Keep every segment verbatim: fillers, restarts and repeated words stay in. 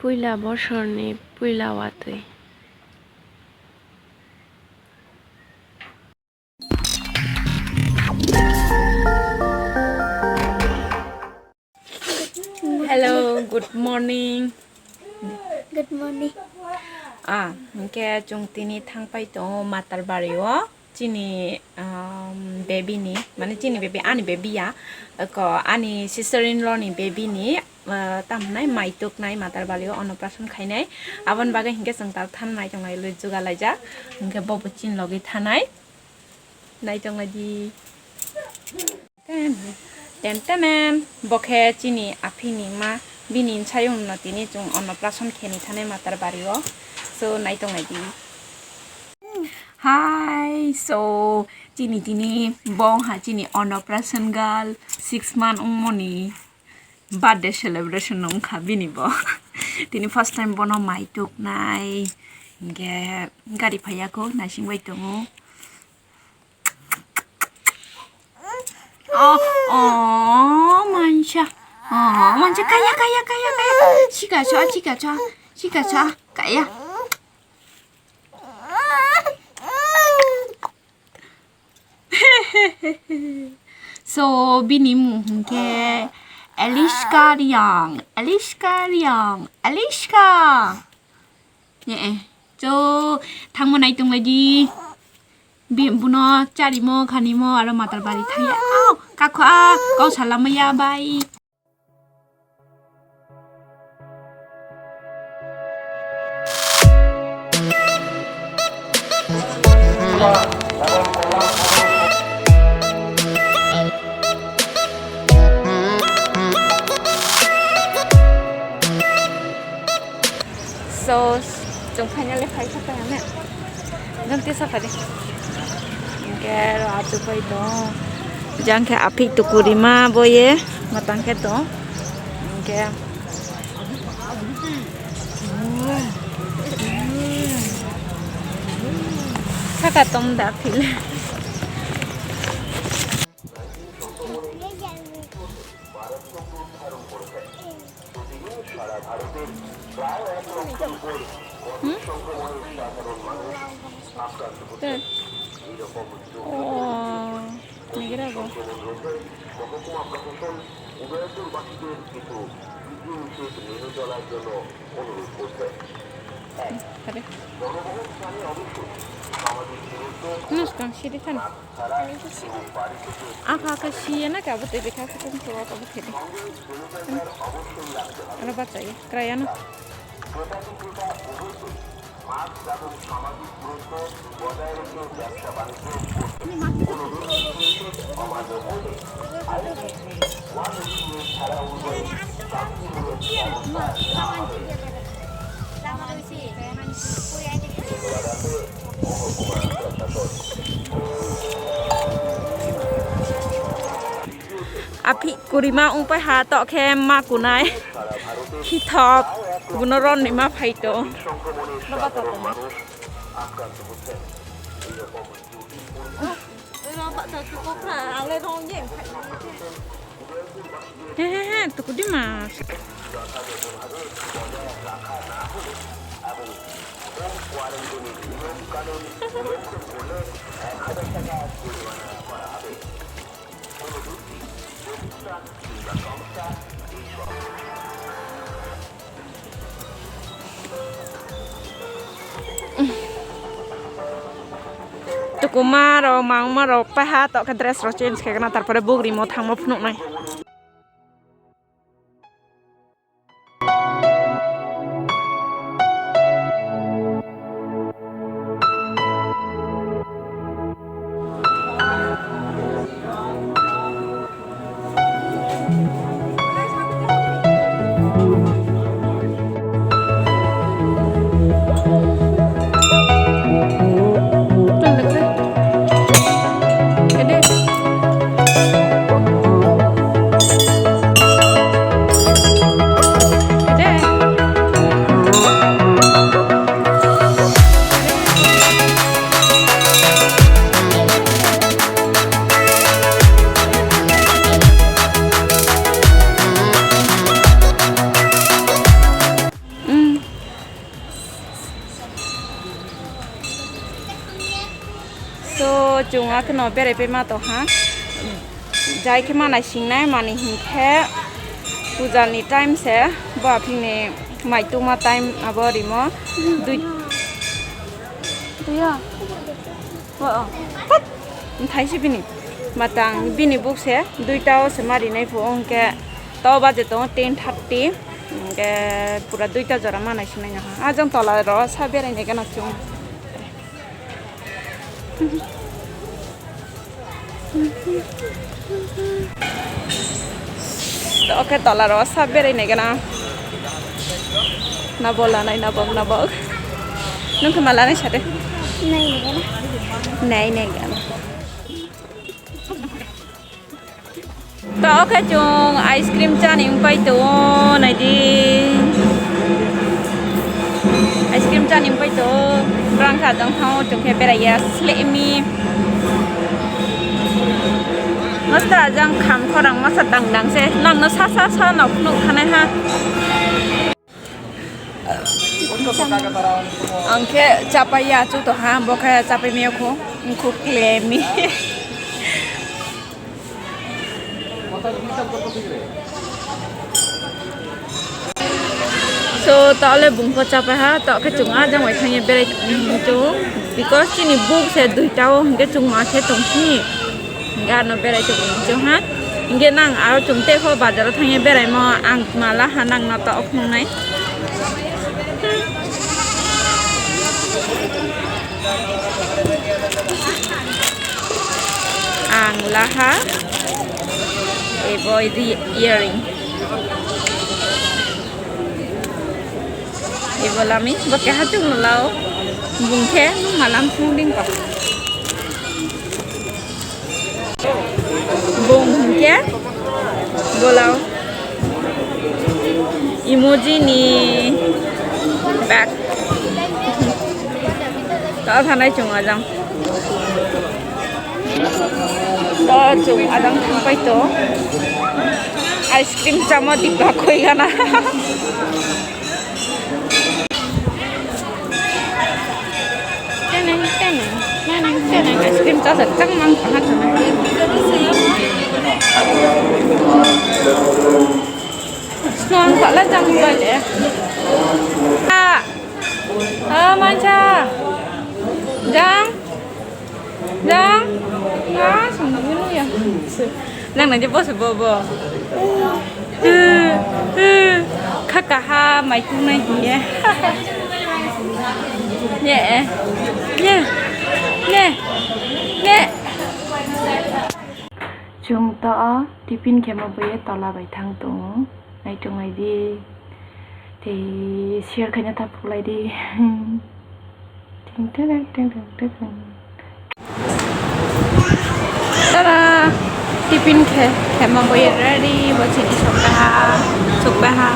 Puila bosor ni puila watoi. Hello, good morning. Good morning. Ah, hingkhe chung tini thangpai tongo Matarbari o. Chini, um, baby ni, mane chini baby, ani baby ya. Ko ani sister in law ni baby ni, uh, tamo nai mai tuknai Matarbari o, onnoprason khainai. Aboni bagwi hingkhe chung tal thangnai tonglai lui jugalaijak. Hingkhe bobo chini logi thanai. Nai tonglai di. Ten, ten, ten, ten. Bo khe chini aphi ni ma, bini nsayung no tini chung onnoprason khe ni thanai Matarbari o. So, nai tonglai di. Hi, so, chini tini bo wngkha chini onnoprason girl, six month ongmo ni birthday celebration no wngkha bini bo. Tini first time bono mai tuknai, hingkhe gari phaiya kho, naising bai tongo. Oh, oh, mansa. Oh, mansa, kaya, kaya, kaya, kaya. Sika sa, sika sa, sika sa, kaya. So, bini mung hingkhe Eliska Riang, Eliska Riang, Eliska. Ye, eh. So, thangmo nai tonglai di. Bi-, buno charimo, khanimo, aro Matarbari thangya. Au, kakho a, kau salamaya, bye. So, chung finally phai kha tong ne. Nung tisa phai di. Hingkhe ro achu pai tong. Jang khe aphik tukurima bo ye matang khe tong. Hingkhe. Saka tong da phil. Hmm? Te. Oh, negra bo. Are. Nung skang sidi than. Akha akha siya na khe abo tei bikha khe tong khe abo tei de. Ano bacha ye, kraya no. Aphik kurima ongpai ha, toh khe ma kunai. Khithop, buno ron ni ma phai tong. He, he, he, tuku di mas. Tukuma rao, mangma rao, paiha toh khe dress rao change khe gana, tarpore bugri mo thangmo phnuh nai. Chung akhe no berai paima tong ha. Jai khe ma naisingnai mani hing khe puja ni time se, bo aphini mai tungma time abo rimo. Dui, dui ya. Bo, o. Pat! Mthai se bini. Matang bini buk se duita wo se ma rinai pho ong khe, to baje tong ten thirty. Hing khe pura duita jora ma naisingnai no ha. A jang tola ro sa berai nai gana chung. To khe tola ro sa berai nai gana. Nabo lanai nabok nabok. Nung khe ma lanai sa de? Nai nai gana. Nai nai gana. To khe chung ice cream chá ni ongpai tong ou, nai di. Ice cream chá ni ongpai tong ou, brang kha jang thanng ou, chung khe berai ya sleh mi. Mastra jang kham khorang masa dang dang se, nang no sa sa sa no phnuh khanai ha. Ang khe chápai ya, chu tong ha, bo khe chápai mi ya kho, ang kho kle mi. So, taoh le bung pho chápai ha, taoh khe chung a jang bai thanng ye berai tong hing chung. Because chini buk se duita wo, hing khe chung ma khe tong si. Hing khe ano berai tong hing chung ha. Hing khe nang aro chung tei pho bazar wo thanng ye beraimo, ang ma la ha nang no taoh phnuh nai. Ang la ha, ebo earring. Ebo la mi, bo keha chung no la ou. Bung khe nung ma lam phung ding kho. Bung hing khe bo la ou. Emoji ni bag. To thanai chung ajang. To chung ajang thangpai to. Ice cream chámo dipa khoi gana. Teneng, teneng, teneng, teneng. Ice cream chá se chang mang tang ha chung. Snuang pala jang bai de. A, a, mancha. Jang. Jang. A, sung nang nung ya. Nang nang je bo se bo bo. Kha kaha mai tongnai hing ye. Ne, ne, ne, ne. Chung to tiffin khe ma bo ye tola bai thanng tong ou. Nai tonglai di. Tei share khaina thaphuklai di. Ting, ting, ting. Tada! Tiffin khe, khema bo ye ready, bo chini sokpaha, sokpaha.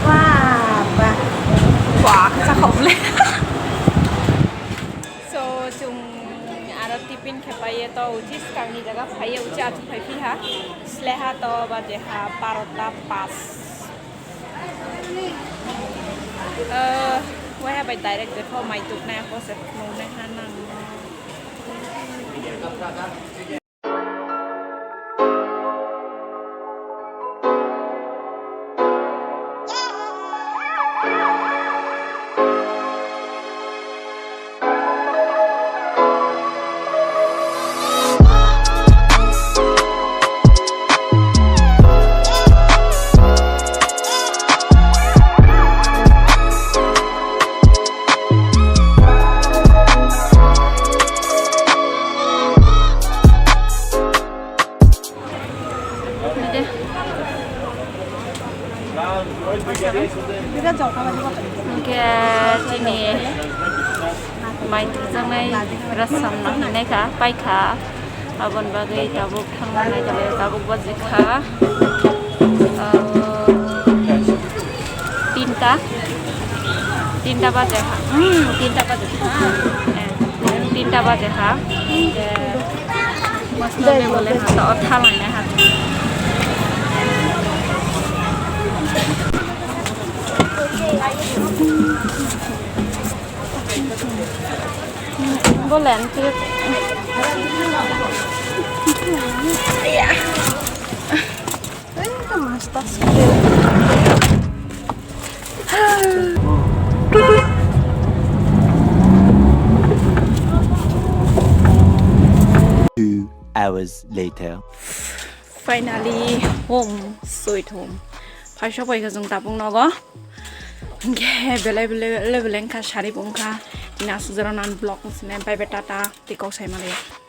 Wah, ba. Wah, khe chakhaoh le. So, chung aro tiffin khe pai ye to uchi skang ni jaga phai ye uchi achu phaiphi ha. Sleha to baje ha barota pas. Waiha bai direct de pho mai tuknai, abo se phunuknai ha nang no. Hing khe chini mai tukjaknai rasam no hinai kha, pai kha. Aboni bagwi tabuk thangnai kha, tabuk baji kha, ah, tinta, tinta baje ha, hmm, tinta baje ha, eh, tinta baje ha. Hingkhe masla le bole ha, to tha lainai ha. Poland ke. Iya. Ini kan master skill. Two hours later. Finally, home, sweet home. Phai sopai kha jung tapung nogo. Hingkhe belai belai belai belai wngkha, sari bo wngkha. Tini asuk jora nan vlog wngsinai, bye bye, tata, tei kok sai male.